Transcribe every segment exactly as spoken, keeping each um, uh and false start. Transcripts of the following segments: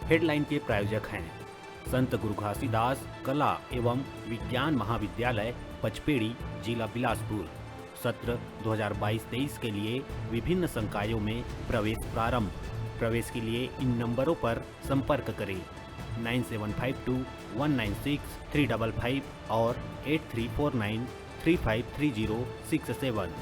Headline के प्रायोजक हैं संत गुरु घासीदास कला एवं विज्ञान महाविद्यालय पचपेड़ी, जिला बिलासपुर। सत्र दो हज़ार बाईस तेईस के लिए विभिन्न संकायों में प्रवेश प्रारंभ। प्रवेश के लिए इन नंबरों पर संपर्क करें, nine seven five two one nine six three double five और eight three four nine three five three zero six seven.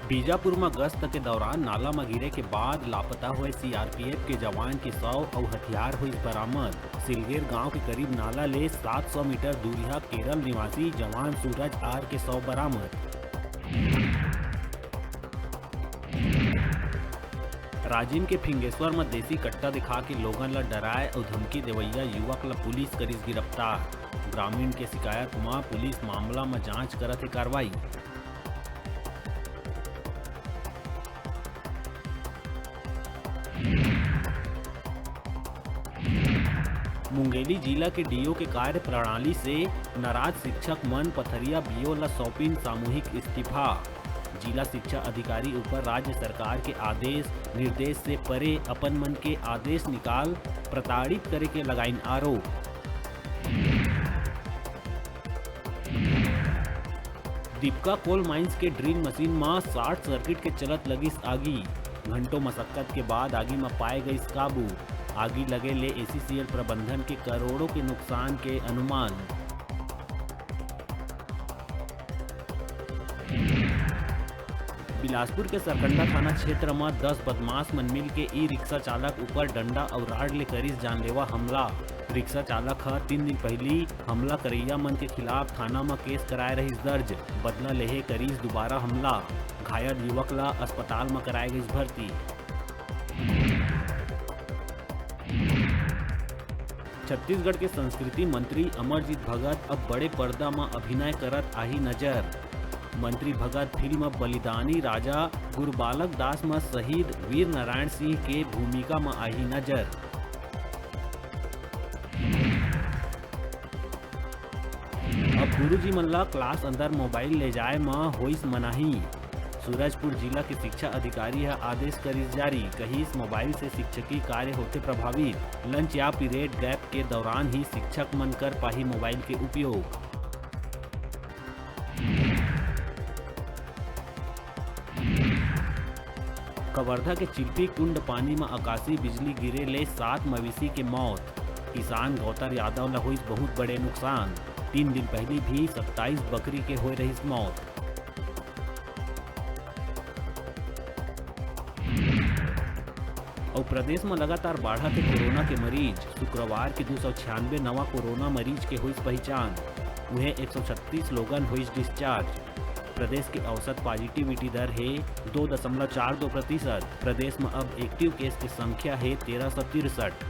Bijapur म गश्त के दौरान नाला म गिरे के बाद लापता होए सीआरपीएफ के जवान के शव अउ हथियार होइस बरामद। सिलगेर गांव के करीब नाला ले सात सौ मीटर दूरिहा केरल निवासी जवान सूरज आर के शव बरामद। राजिम के फिंगेश्वर म देसी कट्टा दिखा के लोगन ल डराए अउ धमकी देवइया युवक ल पुलिस करिस गिरफ्तार। ग्रामीण के शिकायत म पुलिस मामला म जांच करत हे कार्रवाई। मुंगेली जिला के डीओ के कार्य प्रणाली से नाराज शिक्षक मन पथरिया बीओ ल सौंपिन सामूहिक इस्तीफा। जिला शिक्षा अधिकारी ऊपर राज्य सरकार के आदेश निर्देश से परे अपन मन के आदेश निकाल प्रताड़ित करे के लगाइन आरोप। दीपका कोल माइंस के ड्रिल मशीन म शॉर्ट सर्किट के चलत लगिस आगी। घंटों मशक्कत के बाद आगी म पाए गइस काबू। आगी लगे ले एसीसीएल प्रबंधन के करोड़ों के नुकसान के अनुमान। बिलासपुर के सरकंडा थाना क्षेत्र म दस बदमाश मन मिल के ई रिक्शा चालक ऊपर डंडा अउ राड ले करिस जानलेवा हमला। रिक्शा चालक ह तीन दिन पहिली हमला करइया मन के खिलाफ थाना म केस कराए रहिस दर्ज। बदला लेहे करिस दुबारा हमला। घायल युवक ल अस्पताल म कराए गइस भर्ती। छत्तीसगढ़ के संस्कृति मंत्री अमरजीत भगत अब बड़े पर्दा म अभिनय करत आही नजर। मंत्री भगत फिल्म बलिदानी राजा गुरुबालक दास म शहीद वीर नारायण सिंह के भूमिका म आही नजर। अब गुरुजी मन ला क्लास अंदर मोबाइल ले जाए म होइस मनाही। सूरजपुर जिला के शिक्षा अधिकारी ह आदेश करिस जारी, कहिस मोबाइल से शिक्षकी कार्य होथे प्रभावित। लंच या पीरियड गैप के दौरान ही शिक्षक मन कर पाही मोबाइल के उपयोग। कवर्धा के चिल्पी कुंड पानी म आकाशीय बिजली गिरे ले सात मवेशी के मौत। किसान गौतर यादव ल होइस बहुत बड़े नुकसान। तीन दिन पहिली भी सत्ताईस बकरी के होए रहिस मौत। अउ प्रदेश म लगातार बाढ़त हे कोरोना के मरीज। शुक्रवार के दू सौ छियानवे नवा कोरोना मरीज के होइस पहिचान। उहें एक सौ छत्तीस लोगन होइस डिस्चार्ज। प्रदेश के औसत पॉजिटिविटी दर हे दो दशमलव चार दो प्रतिशत। प्रदेश म अब एक्टिव केस के संख्या हे तेरह सौ तिरसठ।